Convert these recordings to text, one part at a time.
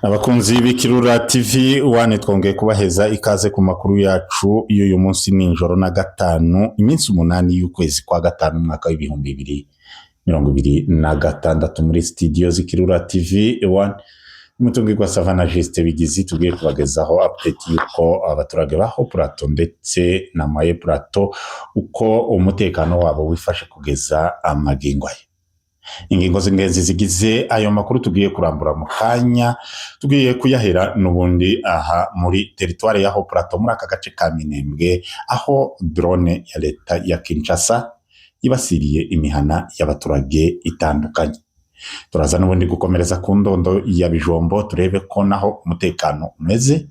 Abakunzi b'Ikirura TV One, twongeye kubaheza ikaze ku makuru yacu y'uyu munsi nijoro na gatanu, iminsi 8 y'ukwezi kwa gatanu, umwaka w'2026. Muri studio z'Ikirura TV One, umutungirwa Savana Juste Bigizi, tugiye kubagezaho update y'uko abaturage ba Haut Plateau ndetse na Moyen Plateau, uko umutekano wabo wifashe kugeza amagingo aya. Ingingo z'ingenzi zigize ayo makuru tugiye kurambura mu kanya, tugiye kuyahera n'ubundi aha muri territoire ya Haut Plateau, muri aka gace ka Minembwe, aho drone ya leta ya Kinshasa yibasiriye imihana y'abaturage itandukanye. Turaza n'ubundi gukomereza ku ndondo ya Bijombo, turebe ko naho umutekano umeze,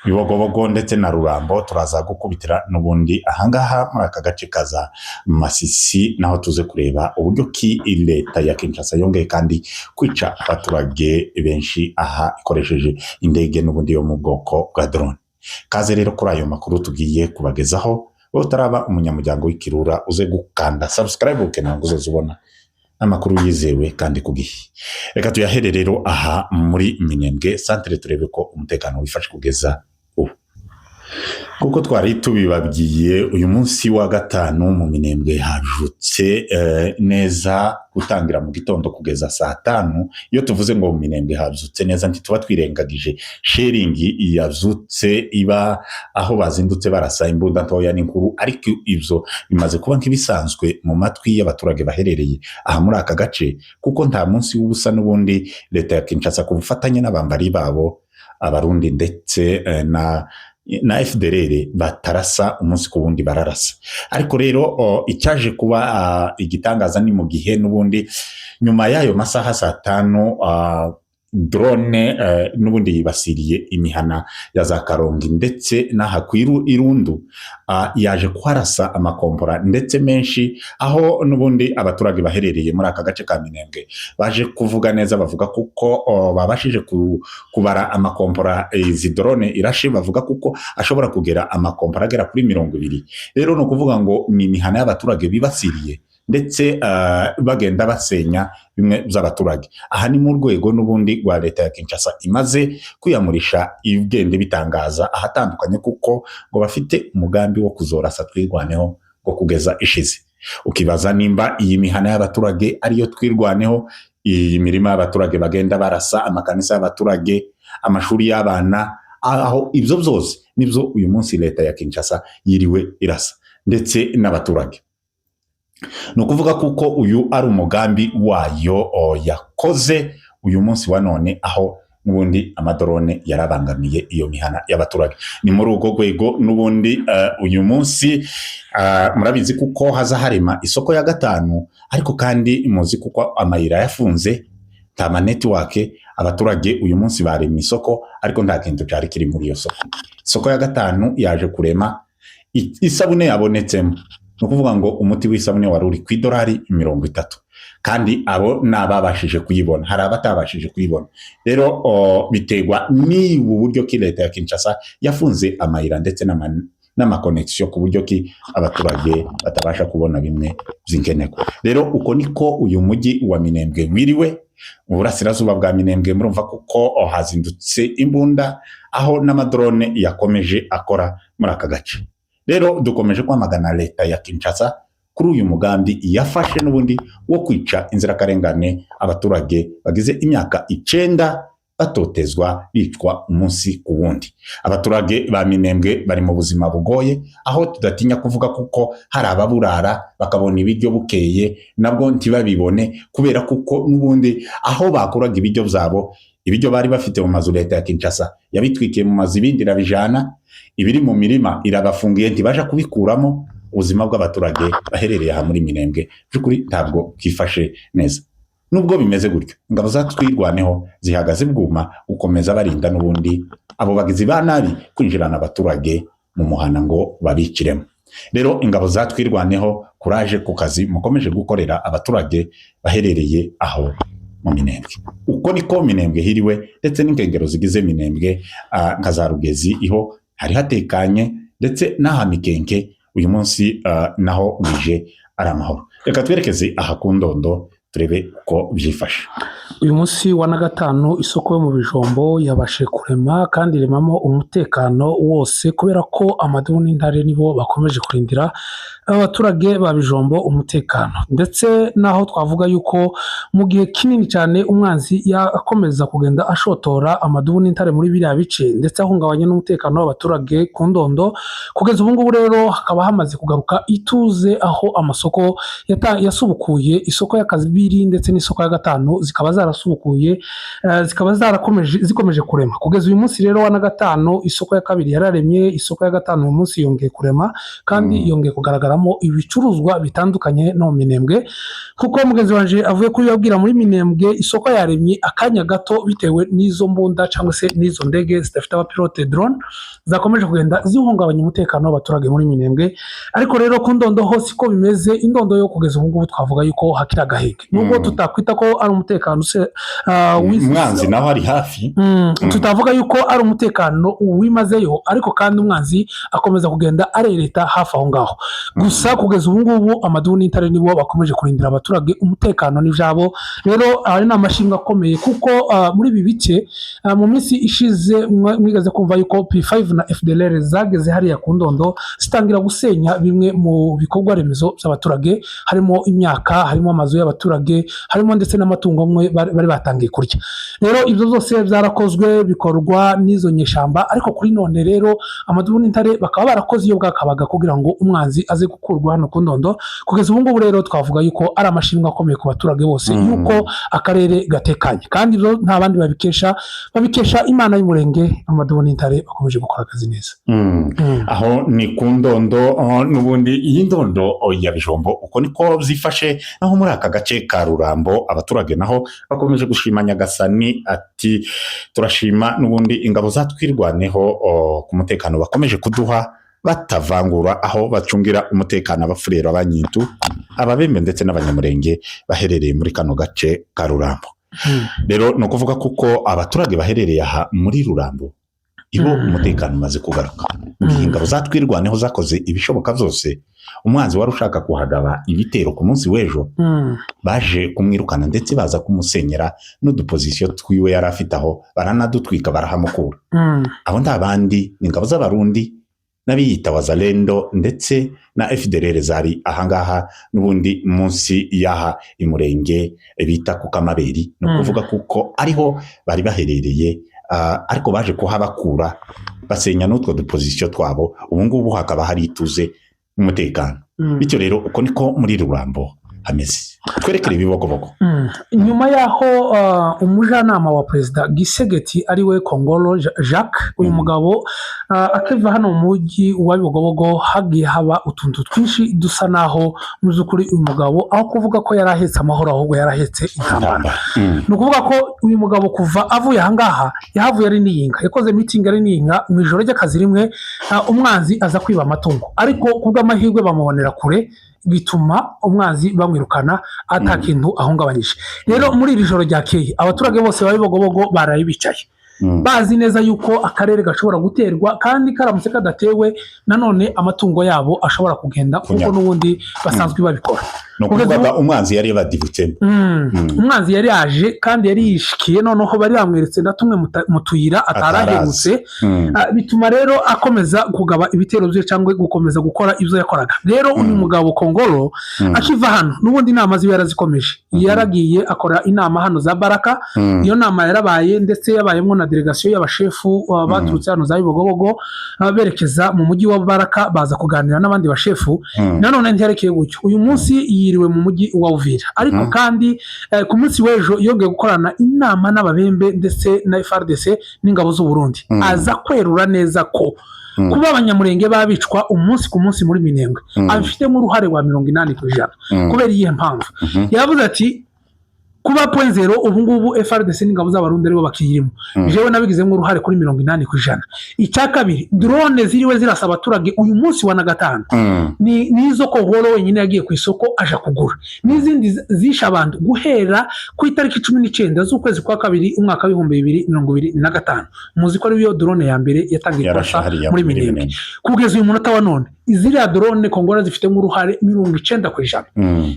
Bibogobogo ndetse na Rurambo. Turaza gukubitira n'ubundi ahangaha muri aka gace kaza Masisi, naho tuze kureba uburyo ki leta ya Kinshasa yongeye kandi kwica abaturage benshi aha ikoresheje indege n'ubundi yo mu bwoko bwa drone. Kaze rero kuri ayo makuru tugiye kubagezaho. Wowe utaraba umunyamuryango w'Ikirura, uze gukanda subscribe kugira ngo uzoze ubona amakuru yizewe kandi ku gihe. Reka tuyahere rero aha muri Minembwe centre, turebe ko umutekano wifashe kugeza ubu. Kuko twari tubibabwiye, uyu munsi wa gatanu mu Minembwe hajutse neza gutangira mu gitondo kugeza saa 5. Iyo tuvuze ngo mu Minembwe habyutse neza, ntituba twirengagije shelling yabyutse iba, aho bazindutse barasa imbunda ntoya n'inkuru, ariko ibyo bimaze kuba nk'ibisanzwe mu matwi y'abaturage baherereye aha muri aka gace, kuko nta munsi w'ubusa n'ubundi leta ya Kinshasa ku bufatanye n'abambari babo Abarundi ndetse na FDLR batarasa. Umunsi ku wundi bararasa. Ariko rero icyaje kuba igitangaza ni mu gihe n'ubundi nyuma y'ayo masaha saa 5, drone n'ubundi yibasiriye imihana ya za Karongi ndetse n'aha ku Irundu, yaje kuharasa amakompora ndetse menshi, aho n'ubundi abaturage baherereye muri aka gace ka Minembwe baje kuvuga neza, bavuga kuko babashije kubara amakompora izi drone irashe, bavuga kuko ashobora kugera amakompora agera kuri 20. Rero ni ukuvuga ngo ni imihana y'abaturage bibasiriye, ndetse bagenda basenya bimwe by'abaturage. Aha ni mu rwego n'ubundi rwa leta ya Kinshasa imaze kwiyamurisha, igenda bitangaza ahatandukanye, kuko ngo bafite umugambi wo kuzorasa Twirwaneho ngo kugeza ishize. Ukibaza nimba iyi mihana y'abaturage ariyo Twirwaneho, iyi mirima y'abaturage bagenda barasa, amakanisa y'abaturage, amashuri y'abana, aho ibyo byose nibyo uyu munsi leta ya Kinshasa yiriwe irasa ndetse n'abaturage. Ni ukuvuga kuko uyu ari umugambi wayo yakoze uyu munsi wa none, aho n'ubundi amadrone yarabangamiye iyo mihana y'abaturage. Ni muri urwo rwego n'ubundi uyu munsi murabizi kuko haza harema isoko ya gatanu, ariko kandi muzi kuko amayira yafunze, nta ma network. Abaturage uyu munsi baremye isoko, ariko nta kintu cyari kiri muri iyo soko. Isoko ya gatanu yaje kurema, isabune yabonetsemo, ni ukuvuga ngo umuti w'isabune wari uri ku idolari 30, kandi abo ni ababashije kuyibona, hari abatabashije kuyibona. Rero biterwa n'ubu buryo ki leta ya Kinshasa yafunze amayira ndetse n'amaconnexion, ku buryo ki abaturage batabasha kubona bimwe by'inkenerwa. Rero uko niko uyu mujyi wa Minembwe wiriwe. Mu burasirazuba bwa Minembwe murumva kuko hazindutse imbunda, aho n'amadrone yakomeje akora muri aka gace. Rero dukomeje kwamagana leta ya Kinshasa kuri uyu mugambi yafashe n'ubundi wo kwica inzirakarengane, abaturage bagize imyaka 9 batotezwa, bicwa umunsi ku wundi. Abaturage ba Minembwe bari mu buzima bugoye, aho tudatinya kuvuga kuko hari ababurara bakabona ibiryo bukeye nabwo ntibabibone, kubera kuko n'ubundi aho bakuraga ibiryo byabo, ibiryo bari bafite mu mazu, leta ya Kinshasa yabitwikiye mu mazu, ibindi irabijana, ibiri mu mirima irabafungiye, ntibaja kubikuramo. Ubuzima bw'abaturage baherereye aha muri Minembwe by'ukuri ntabwo bwifashe neza. Nubwo bimeze gutyo, ingabo za Twirwaneho zihagaze bwuma gukomeza barinda n'ubundi abo bagizi ba nabi kwinjirana abaturage mu muhana ngo babiciremo. Rero ingabo za Twirwaneho, kuraje ku kazi mukomeje gukorera abaturage baherereye aho mu Minembwe. Uko niko Minembwe hiriwe ndetse n'inkengero zigize Minembwe, nka za Rugezi, iho hari hatekanye, ndetse n'aha Mikenke uyu munsi naho bwije ari amahoro. Reka twerekeze aha ku Ndondo, Turebe uko byifashe. Uyu munsi wa na gatanu isoko yo mu Bijombo yabashije kurema kandi iremamo umutekano wose, kubera ko amadubu n'intare nibo bakomeje kurindira abaturage ba Bijombo umutekano. Ndetse n'aho twavuga yuko mu gihe kinini cyane umwanzi yakomeza kugenda ashotora amadubu n'intare muri biriya bice, ndetse ahungabanya n'umutekano w'abaturage ku Ndondo. Kugeza ubu ngubu rero hakaba hamaze kugaruka ituze, aho amasoko yasubukuye, isoko y'akabiri ndetse n'isoko ya gatanu zikaba zarasubukuye, zikaba zarakomeje zikomeje kurema. Kugeza uyu munsi rero wa na gatanu, isoko ya kabiri yararemye, isoko ya gatanu uyu munsi yongeye kurema kandi yongeye kugaragaramo ibicuruzwa bitandukanye. No mu Minembwe, kuko mugenzi wanje avuye kubibabwira, muri Minembwe isoko yaremye akanya gato bitewe n'izo mbunda cyangwa se n'izo ndege zidafite abapilote, drone, zakomeje kugenda zihungabanya umutekano w'abaturage muri Minembwe. Ariko rero ku Ndondo ho siko bimeze. Indondo yo kugeza ubu ngubu twavuga yuko hakiri agahenge, nubwo tutakwita ko ari umutekano Umwanzi naho ari hafi. Tutavuga yuko ari umutekano wimazeyo, ariko kandi umwanzi akomeza kugenda arereta hafi aho ngaho. Gusa kugeza ubu ngubu amadubu n'intare nibo bakomeje kurindira abaturage umutekano n'ibyabo. Rero aya ni amashimwe akomeye, kuko muri ibi bice mu minsi ishize mwigeze kumva yuko P5 na FDLR zageze hariya ku Ndondo, zitangira gusenya bimwe mu bikorwa remezo by'abaturage, harimo imyaka, harimo amazu y'abaturage, harimo ndetse n'amatungo amwe bari batangiye kurya. Rero ibyo byose byarakozwe, bikorwa n'izo nyeshyamba. Ariko kuri none rero amadubu n'intare bakaba barakoze iyo bwakabaga kugira ngo umwanzi aze gukurwa hano ku Ndondo. Kugeza ubu ngubu rero twavuga yuko ari amashimwe akomeye ku baturage bose, yuko akarere gatekanye, kandi ibyo nta bandi babikesha, babikesha Imana y'Umurenge. Amadubu n'intare bakomeje gukora akazi neza. Aho ni ku Ndondo. N'ubundi iyi Ndondo ya Bijombo uko niko byifashe. Naho muri aka gace ka Rurambo abaturage naho bakomeje gushima Nyagasani, ati turashima n'ubundi ingabo zatwirwaneho ku mutekano bakomeje kuduha batavangura, aho bacungira umutekano Abafurero, Abanyintu, Ababembe ndetse n'Abanyamurenge baherereye muri kano gace ka Rurambo. Rero ni ukuvuga kuko abaturage baherereye aha muri Rurambo ibo umutekano umaze kugaruka, mu gihe ingabo zatwirwaneho zakoze ibishoboka byose. Umwanzi wari ushaka kuhagaba ibitero ku munsi w'ejo baje kumwirukana, ndetse baza kumusenyera n'udupozisiyo twiwe yari afite aho, baranadutwika, barahamukura. Abo nta bandi, ni ingabo z'Abarundi n'abiyita Wazalendo ndetse na FDLR zari ahangaha n'ubundi munsi y'aha imurenge bita ku Kamaberi. Ni ukuvuga kuko ariho bari baherereye, ariko baje kuhabakura, basenya n'utwo dupozisiyo twabo. Ubu ngubu hakaba hari ituze n'umutekano. Bityo rero uko niko muri Rurambo hameze. Twerekere Ibibogobogo. Nyuma y'aho umujyanama wa Perezida Gisegeti, ariwe Kongolo Jacques, uyu mugabo akiva hano mu mujyi wa Bibogobogo, hagiye haba utuntu twinshi dusa naho mu by'ukuri uyu mugabo aho kuvuga ko yari ahetse amahoro, ahubwo yari ahetse intambara. Ni ukuvuga ko uyu mugabo kuva avuye ahangaha, yahavuye ari niyinga, yakoze mitingi ari niyinga. Mu ijoro ry'akazi rimwe umwanzi aza kwiba amatungo, ariko ku bw'amahirwe bamubonera kure, bituma umwanzi bamwirukana ata kintu ahungabanyije. Rero muri iri joro ryakeye abaturage bose ba Bibogobogo baraye bicaye bazi neza yuko akarere gashobora guterwa, kandi karamutse kadatewe nanone amatungo yabo ashobora kugenda kuko Kunyagwa. n'ubundi basanzwe babikora. Ni Kugeza ukuvuga umwanzi yari yabadibutsemo. Umwanzi yari yaje kandi yari yishikiye, noneho bari bamweretse na tumwe mu tuyira ataraherutse. Bituma rero akomeza kugaba ibitero bye cyangwa gukomeza gukora ibyo yakoraga. Rero uyu mugabo Kongolo akiva hano, n'ubundi inama ziwe yarazikomeje, yaragiye akora inama hano za Baraka. Iyo nama yarabaye, ndetse yabayemo na delegasiyo y'abashefu baturutse hano za Bibogobogo, berekeza mu mujyi wa Baraka, baza kuganira n'abandi bashefu. Nanone ntiyarekeye gutyo, uyu munsi yiriwe mu mujyi wa Uvira. Ariko kandi ku munsi w'ejo yongeye gukorana inama n'Ababembe ndetse na FARDC n'ingabo z'u Burundi, aza kwerura neza ko kuba Abanyamurenge babicwa umunsi ku munsi muri Minembwe abifitemo uruhare rwa 80%. Kubera iyihe mpamvu? Yavuze ati Kuba Point Zéro ubu ngubu FARDC n'ingabo z'Abarundi aribo bakiyirimo, jewe nabigizemo uruhare kuri 80%. Icya kabiri, drone ziriwe zirasa abaturage uyu munsi wa na gatanu ni nizo Kongolo wenyine yagiye ku isoko aja kugura, n'izindi zishe abantu guhera ku itariki 19 z'ukwezi kwa kabiri umwaka w'2025. Muzi ko ariyo drone ya mbere yatangiye Yarashe kurasa hariya muri muri Minembwe. Minembwe. Kugeza uyu munota wa none, ziriya drone Kongolo zifitemo uruhare 90%.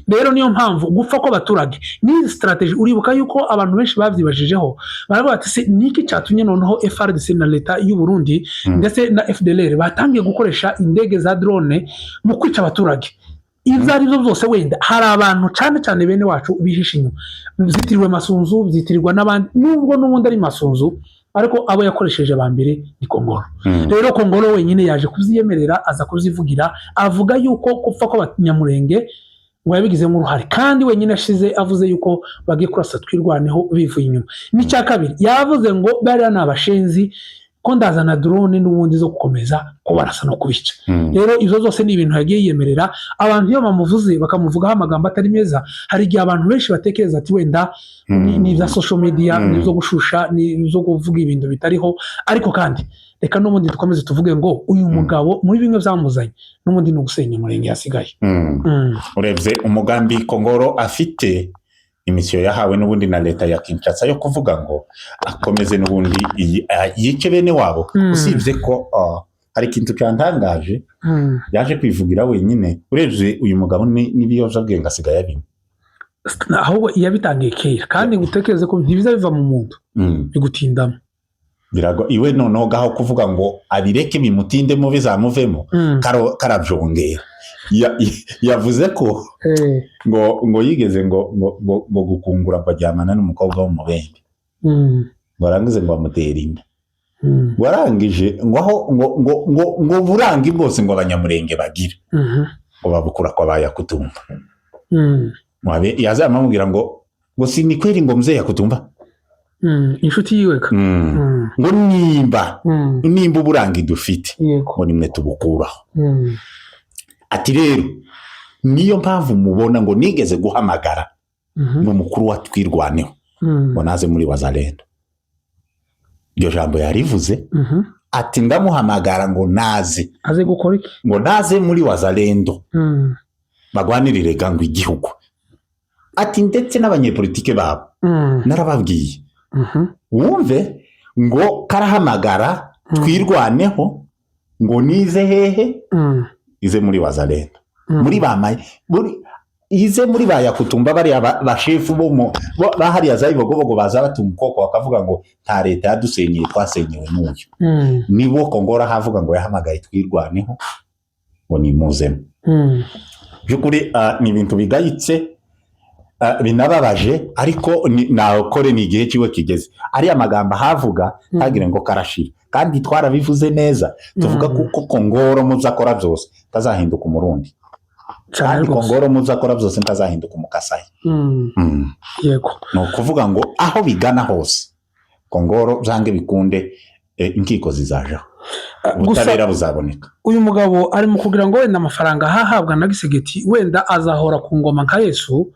Rero niyo mpamvu gupfa kw'abaturage n'izi strategy, uribuka yuko abantu benshi babyibajijeho, baravuga bati: "Se niki cyatumye noneho FARDC na leta y'u Burundi ndetse na FDLR batangiye gukoresha indege za drone mu kwica abaturage?" Ibyo ari byo byose, wenda hari abantu cyane cyane bene wacu bihishe inyuma, byitiriwe Masunzu, byitirirwa n'abandi, nubwo n'ubundi ari Masunzu, ariko abo yakoresheje ba mbere ni Kongolo. Rero Kongolo wenyine yaje kubyiyemerera, aza kubyivugira, avuga yuko gupfa kw'Abanyamurenge ngo yabigizemo uruhare, kandi wenyine ashize avuze yuko bagiye kurasa Twirwaneho bivuye inyuma. N'icya kabiri, yavuze ngo bariya ni abashenzi, ko ndazana drone n'ubundi zo gukomeza kubarasa no kubica. Rero izo zose ni ibintu yagiye yiyemerera. Abantu iyo bamuvuze, bakamuvugaho amagambo atari meza, hari igihe abantu benshi batekereza ati wenda ni ibya social media, ni ibyo gushusha, ni ibyo kuvuga ibintu bitariho. Ariko kandi reka n'ubundi dukomeze tuvuge ngo uyu mugabo muri bimwe byamuzanye n'ubundi ni ugusenya Umurenge yasigaye. Urebye umugambi Kongoro afite, imisiyo yahawe n'ubundi na leta ya Kinshasa yo kuvuga ngo akomeze n'ubundi yice bene wabo. Usibye ko hari ikintu cyantangaje yaje kwivugira wenyine. Urebye uyu mugabo n'ibiyobyabwenge asigaye abinywa. Ahubwo yabitangiye kera, kandi ngo utekereze ko ntibiza biva mu muntu, bigutindamo. Iwe noneho gaho kuvuga ngo abireke bimutindemo bizamuvemo, karabyongera. Yavuze ko ngo yigeze ngo gukungura, ngo aryamana n'umukobwa w'umubembe, ngo arangize ngo amutere inda, ngo arangije ngo aho ngo burangi bwose ngo Abanyamurenge bagira ngo babukura kwa ba Yakutumba. Yazamamubwira ngo si ni kweli ngo mzee Yakutumba. Inshuti yiwe ka. Ngo nimba nimba uburangi dufite ngo nimwe tubukuraho. Ati rero niyo mpamvu mubona ngo nigeze guhamagara ngo umukuru wa Twirwaneho ngo naze muri Wazalendo. Iryo jambo yarivuze, ati ndamuhamagara ngo naze. Aze gukora iki? Ngo naze muri Wazalendo bagwanirire ngo igihugu. Ati ndetse n'abanyepolitike babo narababwiye. Wumve ngo karahamagara Twirwaneho ngo nize hehe? Ize muri Wazalendo, muri ba muri ize muri ba Yakutumba, bariya bashefu bo mu bahariya za Bibogobogo, baza batunga ukuboko bakavuga ngo nta leta yadusenyeye, twasenyewe n'uyu. Nibo Kongora havuga ngo yahamagaye Twirwaneho ngo nimuzemo. By'ukuri ni ibintu bigayitse, binababaje, ariko nakore ni igihe kiwe kigeze. Ariya magambo ahavuga ntagire ngo karashira, kandi twarabivuze neza tuvuga kuko Kongoro mu byo akora byose ntazahinduka Umurundi, cyane kandi rwose. Kongoro mu byo akora byose ntazahinduka Umukasayi. Ni ukuvuga ngo aho bigana hose Kongoro byange bikunde, inkiko zizajaho, Gusa ubutabera buzaboneka. Uyu mugabo ari mu kugira ngo wenda amafaranga ahahabwa na Tshisekedi, wenda azahora ku ngoma nka Yesu.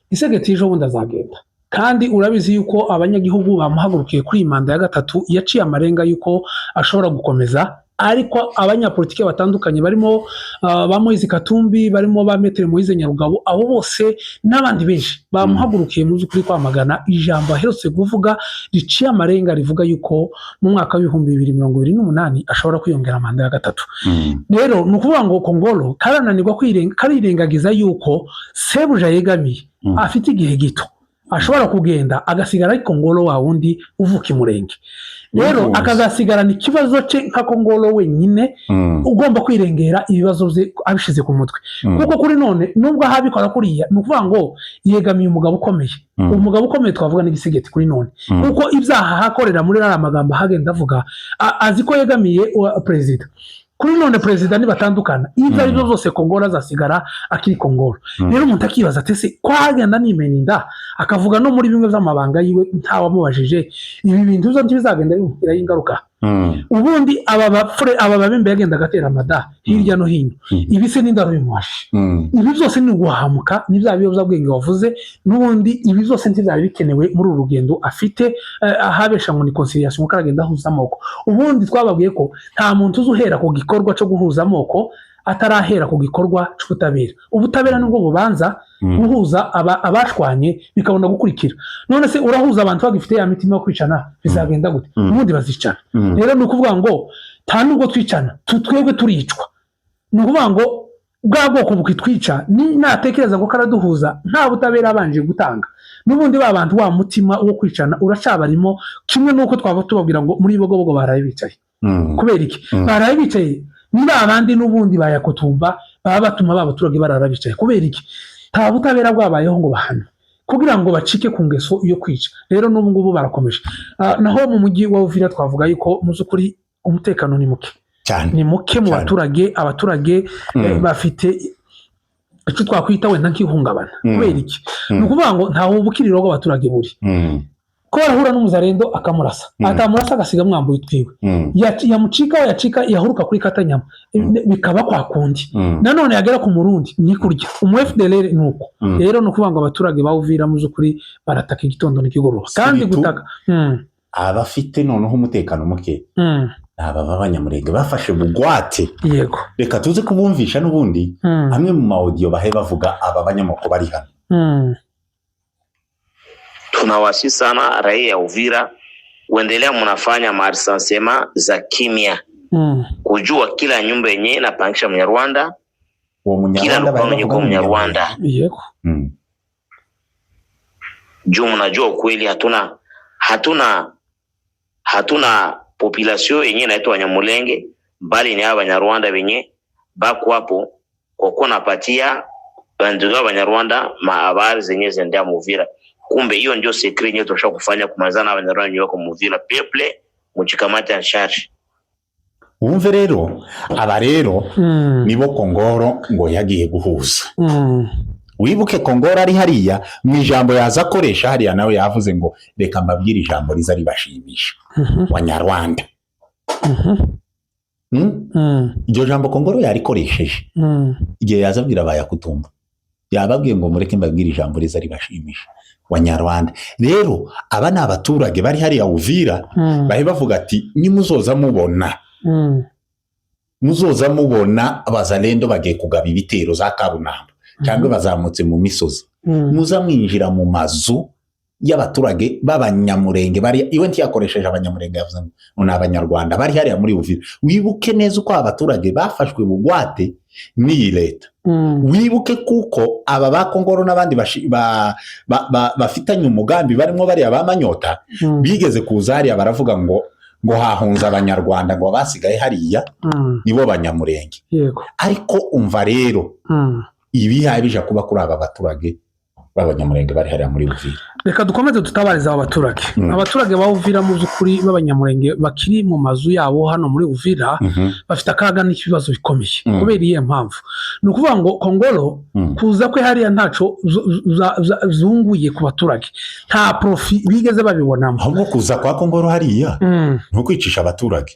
Tshisekedi ejo bundi azagenda, kandi urabizi yuko abanyagihugu bamuhagurukiye kuri iyi manda ya gatatu. Yaciye amarenga yuko ashobora gukomeza, ariko abanyapolitiki batandukanye barimo ba Moise Katumbi, barimo ba Maître Moise Nyarugabo, abo bose n'abandi benshi bamuhagurukiye mu by'ukuri kwamagana ijambo aherutse kuvuga riciye amarenga, rivuga yuko mu mwaka w'2028 ashobora kwiyongera manda ya gatatu. Rero ni ukuvuga ngo Kongolo karananirwa karirengagiza yuko sebuja yegamiye afite igihe gito, ashobora kugenda agasigara ari Kongolo wa wundi uvuka Imurenge. Rero Wifuza. akazasigarana ikibazo cye nka Kongolo wenyine ugomba kwirengera ibibazo bye abishyize ku mutwe, kuko kuri none nubwo ahabikora kuriya, ni ukuvuga ngo yegamiye umugabo ukomeye. Umugabo ukomeye twavuga n'igisegeti kuri none, kuko ibyaha ahakorera muri ariya magambo ahagenda avuga, azi ko yegamiye perezida kuri none. Perezida nibatandukana, ibyo ari byo byose Kongolo azasigara akiri Kongolo. Rero umuntu akibaza ati: ese ko agenda nimena inda, akavuga no muri bimwe by'amabanga yiwe ntawamubajije, ibi bintu byo ntibizagenda bimugiraho ingaruka? Ubundi aba bapfure, aba babembe yagenda agatera amada hirya no hino. Ibi se n'indaro bimuhashe? Ibi byose ni uguhamuka, ni bya biyobyabwenge wavuze. N'ubundi ibi byose ntibyari bikenewe muri uru rugendo afite, ahabesha ngo ni conciliation, kuko aragenda ahuza amoko. Ubundi twababwiye ko nta muntu uzi uhera ku gikorwa cyo guhuza amoko atarahera ku gikorwa cy'ubutabera. Ubutabera nibwo bubanza guhuza abashwanye, bikabona gukurikira. None se urahuza abantu bagifite ya mitima yo kwicana, bizagenda gute? Ubundi bazicana. Rero ni ukuvuga ngo nta nubwo twicana, twebwe turicwa. Ni ukuvuga ngo bwa bwoko bukitwica, natekereza ngo karaduhuza nta butabera abanje gutanga, n'ubundi ba bantu wa mutima wo kwicana uracabarimo. Kimwe n'uko twaba tubabwira ngo muri Bibogobogo baraye bicaye. Kubera iki? Baraye bicaye ni ba bandi n'ubundi bayakotumba baba batuma ba baturage barara bicaye. Kubera iki? Nta butabera bwabayeho ngo bahanwe kugira ngo bacike ku ngeso yo kwica. Rero n'ubu ngubu barakomeje. Naho mu mujyi wa Uvira twavuga yuko mu by'ukuri umutekano ni muke. Cyane. Ni muke mu Cyane. baturage. Abaturage bafite icyo twakwita wenda nk'ihungabana. Kubera iki? Ni ukuvuga ngo ntawe ubukiriro bw'abaturage buri ko barahura n'umuzarendo akamurasa, atamurasa agasiga amwambuye utwiwe. Yamucika yacika yahuruka kuri katanyama, bikaba kwa kundi. Nanone yagera ku Murundi ni kurya umu FDLR ni uko. Rero ni ukuvuga ngo abaturage ba Uvira mu by'ukuri barataka igitondo n'ikigoroba kandi Siritu- gutaka. Abafite noneho umutekano muke ni aba b'Abanyamurenge bafashe bugwate. Reka tuze kubumvisha n'ubundi amwe mu ma audio bahe bavuga aba banyamoko bari hano. Tunawasi sana raia ya Uvira kuendelea mnafanya ma recensement za kimya, kujua kila nyumba yenyewe inapangisha Mnyarwanda, uwo kila Munyarwanda lupango bari yenye bavuga kwa ni Mnyarwanda. Juu mnajua ukweli, hatuna population yenye inaitwa Wanyamulenge, bali ni hawa Banyarwanda wenye bako hapo kwa kuwa napatia bandugu Banyarwanda mahabari zenye zinaendea Muvira. Kumbe hiyo ndio secret yenyewe tunashaka kufanya kumalizana na Banyarwanda wenye wako Muvira. Peuple mujikamate en charge. Wumve rero, aba rero nibo Kongoro ngo yagiye guhuza. Wibuke Kongoro ari hariya mu ijambo yaza akoresha hariya, nawe yavuze ngo reka mbabwire ijambo riza ribashimisha, Wanyarwanda. Iryo jambo Kongoro yarikoresheje igihe yaza abwira abayakutumba, yababwiye ngo mureke mbabwire ijambo riza ribashimisha, Wanyarwanda. Rero aba ni abaturage bari hariya Uvira, bahe bavuga ati nimuzoza mubona muzoza mubona abazalendo bagiye kugaba ibitero za Kabunamba cyangwa bazamutse mu misozi, muza mwinjira mu mazu y'abaturage b'Abanyamurenge bari iwe. Ntiyakoresheje Abanyamurenge, yavuze ngo ni Abanyarwanda bari hariya muri Uvira. Wibuke neza uko aba baturage bafashwe bugwate n'iyi leta. Wibuke kuko aba ba Kongoro n'abandi bafitanye umugambi barimo bariya ba Manyota, bigeze kuza hariya baravuga ngo hahunze Abanyarwanda, ngo abasigaye hariya nibo Banyamurenge. Ariko umva rero, ibihaye bija kuba kuri aba baturage b'Abanyamurenge bari hariya muri Uvira. Reka dukomeze dutabarize aba baturage. Abaturage ba Uvira mu by'ukuri b'Abanyamurenge bakiri mu mazu yabo hano muri Uvira bafite akaga n'ikibazo bikomeye. Kubera iyihe mpamvu? Ni ukuvuga ngo Kongoro kuza kwe hariya ntaco zunguye ku baturage, nta profit bigeze babibonamo. Ahubwo kuza kwa Kongoro hariya ni ukwicisha abaturage.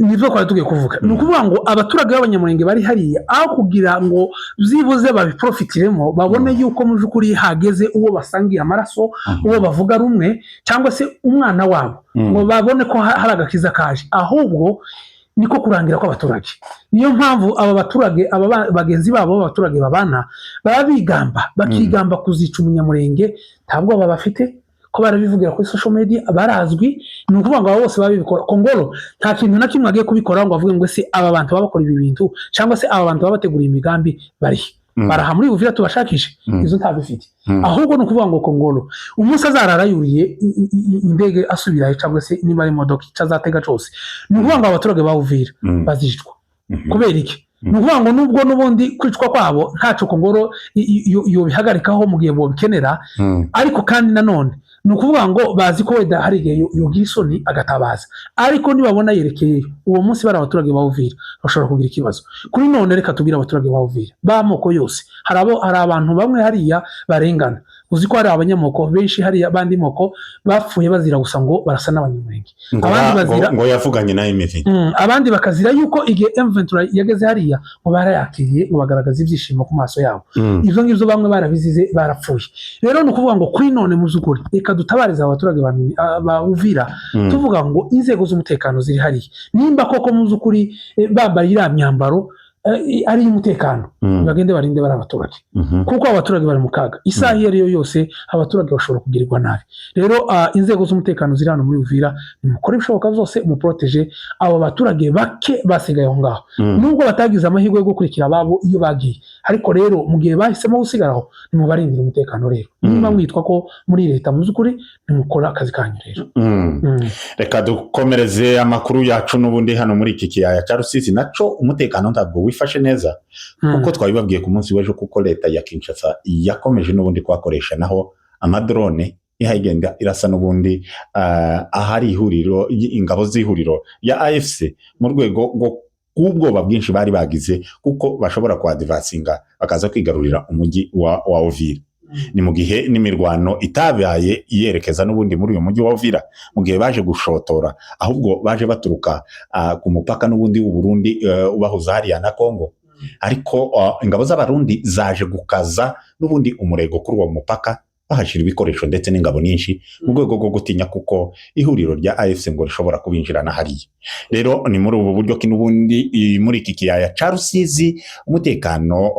Nibyo twari tugiye kuvuga. Ni ukuvuga ngo abaturage b'Abanyamurenge bari hariya, aho kugira ngo byibuze babiprofitiremo, babone yuko mu by'ukuri hageze uwo basangiye amaraso, uwo bavuga rumwe, cyangwa se umwana wabo, ngo babone ko hari agakiza kaje, ahubwo niko kurangira kw'abaturage. Niyo mpamvu aba baturage, aba bagenzi babo b'abaturage babana, baba bigamba, bakigamba kuzica Umunyamurenge. Ntabwo baba bafite ko barabivugira kuri social media, barazwi. Ni ukuvuga ngo aba bose babikora, Kongolo nta kintu na kimwe agiye kubikora ngo avuge ngo ese aba bantu baba bakora ibi bintu, cyangwa se aba bantu baba bategura imigambi barihe? Baraha muri Uvira tubashakishe? Izo ntabifite. Ahubwo ni ukuvuga ngo Kongolo umunsi azarara yuriye indege asubirayo, cyangwa se niba ari imodoka icyo azatega cyose, ni ukuvuga ngo abaturage ba Uvira bazicwa. Kubera iki? Ni ukuvuga ngo nubwo n'ubundi kwicwa kwabo ntacyo Kongoro yobihagarikaho mu gihe bobikenera, ariko kandi nanone ni ukuvuga ngo bazi ko wenda hari igihe yogira isoni agatabaza, ariko nibabona yerekeyeyo uwo munsi, bari abaturage ba Uvira bashobora kugira ikibazo. Kuri none reka tubwire abaturage ba Uvira b'amoko yose, hari abantu bamwe hariya barengana. Uzi ko hari abanyamoko benshi hariya, bandi moko bapfuye bazira gusa ngo barasa n'Abanyamurenge. Ngo Abandi bazira ngo yavuganye na M23. Abandi bakazira yuko igihe M23 yageze hariya ngo barayakiriye, ngo bagaragaza ibyishimo ku maso yabo. Ibyo ngibyo bamwe barabizize, barapfuye. Rero ni ukuvuga ngo kuri none, mu by'ukuri, reka dutabarize aba baturage ba Uvira, tuvuga ngo inzego z'umutekano ziri hariya, nimba koko mu by'ukuri bambaye iriya myambaro ari iy'umutekano, bagende barinde bari abaturage, kuko abaturage bari mu kaga. Isaha iyo ari yo yose abaturage bashobora kugirirwa nabi. Rero inzego z'umutekano ziri hano muri Uvira, nimukore ibishoboka byose muporoteje abo baturage bake basigaye aho ngaho, nubwo batagize amahirwe yo gukurikira ababo iyo bagiye. Ariko rero mu gihe bahisemo gusigara aho, nimubarindire umutekano. Rero niba mwitwa ko muri leta, mu by'ukuri nimukore akazi kanyu rero. Reka dukomereze amakuru yacu n'ubundi hano muri iki kiyaya cya Rusizi. Naco umutekano ntabwo wifashe neza kuko twabibabwiye ku munsi w'ejo, kuko leta ya Kinshasa yakomeje n'ubundi kuhakoresha naho amadrone, ihagenda irasa n'ubundi ahari ihuriro ingabo z'ihuriro ya AFC, mu rwego rwo rw'ubwoba bwinshi bari bagize kuko bashobora kuhadivasinga bakaza kwigarurira umujyi wa Uvira. Ni mu gihe n'imirwano itabaye yerekeza n'ubundi muri uyu mujyi wa Uvira, mu gihe baje gushotora, ahubwo baje baturuka ku mupaka n'ubundi w'u Burundi ubahuza hariya na Congo. Ariko ingabo z'Abarundi zaje gukaza n'ubundi umurego kuri uwo mupaka, bahashyira ibikoresho ndetse n'ingabo nyinshi, mu rwego rwo gutinya kuko ihuriro rya AFC ngo rishobora kubinjirana hariya. Rero ni muri ubu buryo ki n'ubundi muri iki kiyaya ca Rusizi umutekano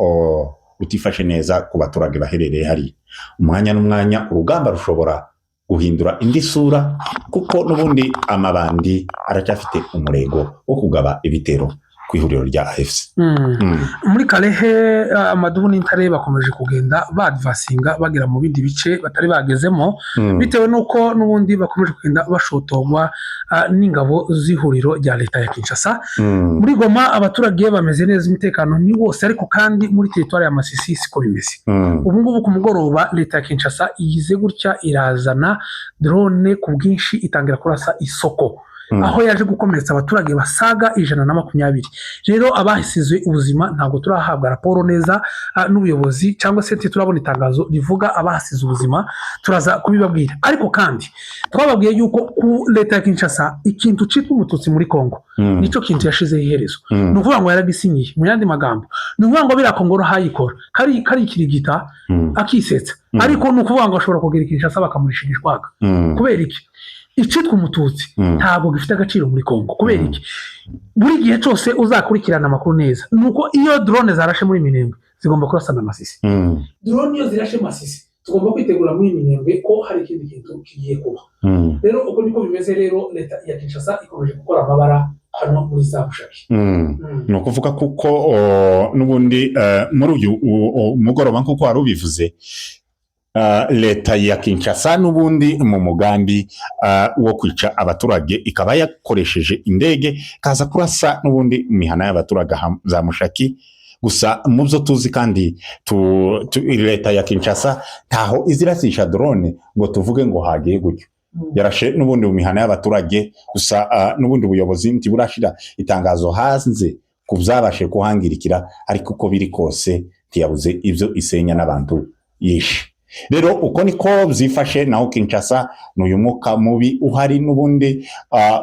utifashe neza ku baturage baherereye hariya. Umwanya n'umwanya urugamba rushobora guhindura indi sura, kuko n'ubundi amabandi aracyafite umurego wo kugaba ibitero ku ihuriro rya AFC. Muri Kalehe, amadubu n'intare bakomeje kugenda badvasinga bagera mu bindi bice batari bagezemo, bitewe n'uko n'ubundi bakomeje kugenda bashotorwa n'ingabo z'ihuriro rya leta ya Kinshasa. Muri Goma abaturage bameze neza, umutekano ni wose, ariko kandi muri teritwari ya Masisi siko bimeze. Ubu ngubu ku mugoroba leta ya Kinshasa igize gutya irazana drone ku bwinshi, itangira kurasa isoko, aho yaje gukomeretsa abaturage basaga 120. Rero abahisize ubuzima ntabwo turahabwa raporo neza n'ubuyobozi, cyangwa se turabona itangazo rivuga abahasize ubuzima, turaza kubibabwira. Ariko kandi twababwiye yuko ku leta ya Kinshasa ikintu cyitwa Umututsi muri Congo nicyo kintu yashizeho iherezo. Ni ukuvuga ngo yaragisinyiye. Mu yandi magambo, ni ukuvuga ngo biriya Kongoro hayikora kari ikirigita akisetsa, ariko ni ukuvuga ngo ashobora kugera i Kinshasa bakamurisha igishwaga. Kubera iki? Icitwa Umututsi ntabwo gifite agaciro muri Congo. Kubera iki? Buri gihe cyose uzakurikirana amakuru neza, ni uko iyo drone zarashe muri Minembwe zigomba kurasana Masisi. Drone iyo zirashe Masisi, tugomba kwitegura muri Minembwe ko hari ikindi kintu kigiye kuba. Rero uko niko bimeze. Rero leta ya Kinshasa ikomeje gukora amabara hano muri za Mushaki. Ni ukuvuga kuko n'ubundi muri uyu mugoroba, nk'uko wari ubivuze, leta ya Kinshasa n'ubundi mu mugambi wo kwica abaturage ikaba yakoresheje indege ikaza kurasa n'ubundi imihana y'abaturage za Mushaki. Gusa mu byo tuzi kandi leta ya Kinshasa ntaho izirasisha drone ngo tuvuge ngo hagiye gutyo. Yarashe n'ubundi mu mihana y'abaturage gusa, n'ubundi buyobozi ntiburashira itangazo hanze ku byabashe kuhangirikira, ariko uko biri kose ntiyabuze ibyo isenya n'abantu yishe. Rero uko niko byifashe. Naho Kinshasa ni uyu mwuka mubi uhari n'ubundi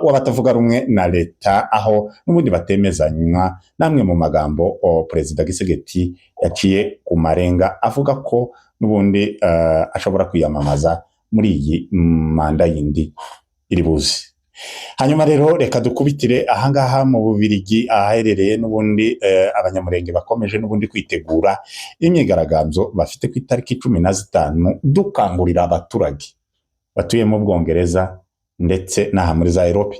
w'abatavuga rumwe na leta, aho n'ubundi batemezanywa namwe mu magambo Perezida Tshisekedi yaciye ku marenga avuga ko n'ubundi ashobora kwiyamamaza muri iyi manda yindi iri buze. Hanyuma rero reka dukubitire ahangaha mu Bubirigi, ahaherereye n'ubundi Abanyamurenge bakomeje n'ubundi kwitegura imyigaragambyo bafite ku itariki 15. Dukangurira abaturage batuye mu Bwongereza ndetse n'aha muri za Erope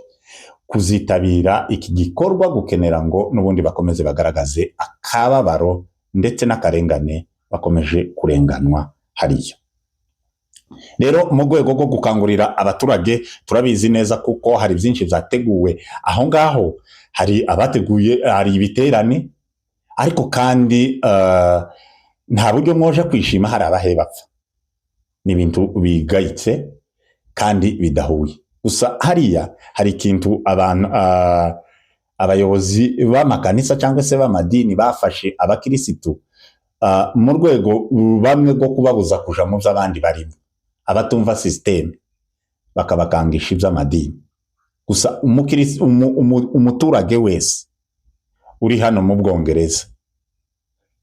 kuzitabira iki gikorwa, gukenera ngo n'ubundi bakomeze bagaragaze akababaro ndetse n'akarengane bakomeje kurenganwa hariya. Rero mu rwego rwo gukangurira abaturage, turabizi neza kuko hari byinshi byateguwe aho ngaho, hari abateguye, hari ibiterane, ariko kandi nta buryo mwoje kwishima hari abahe bapfa. Ni ibintu bigayitse kandi bidahuye. Gusa hariya hari ikintu abantu abayobozi b'amakanisa cyangwa se b'amadini bafashe abakirisitu. Mu rwego bamwe rwo kubabuza kuja mu by'abandi barimo, abatumva système bakabakangisha iby'amadini gusa. Umuturage wese uri hano mu Bwongereza,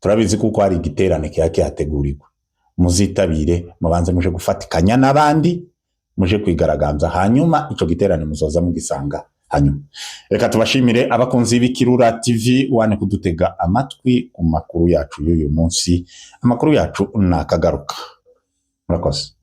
turabizi kuko hari igiterane kiba kihategurirwa, muzitabire, mubanze muje gufatikanya n'abandi, muje kwigaragambya, hanyuma ico giterane muzoza mugisanga. Hanyuma reka tubashimire abakunzi b'Ikirura TV One kudutega amatwi ku makuru yacu y'uyu munsi. Amakuru yacu nakagaruka, murakoze.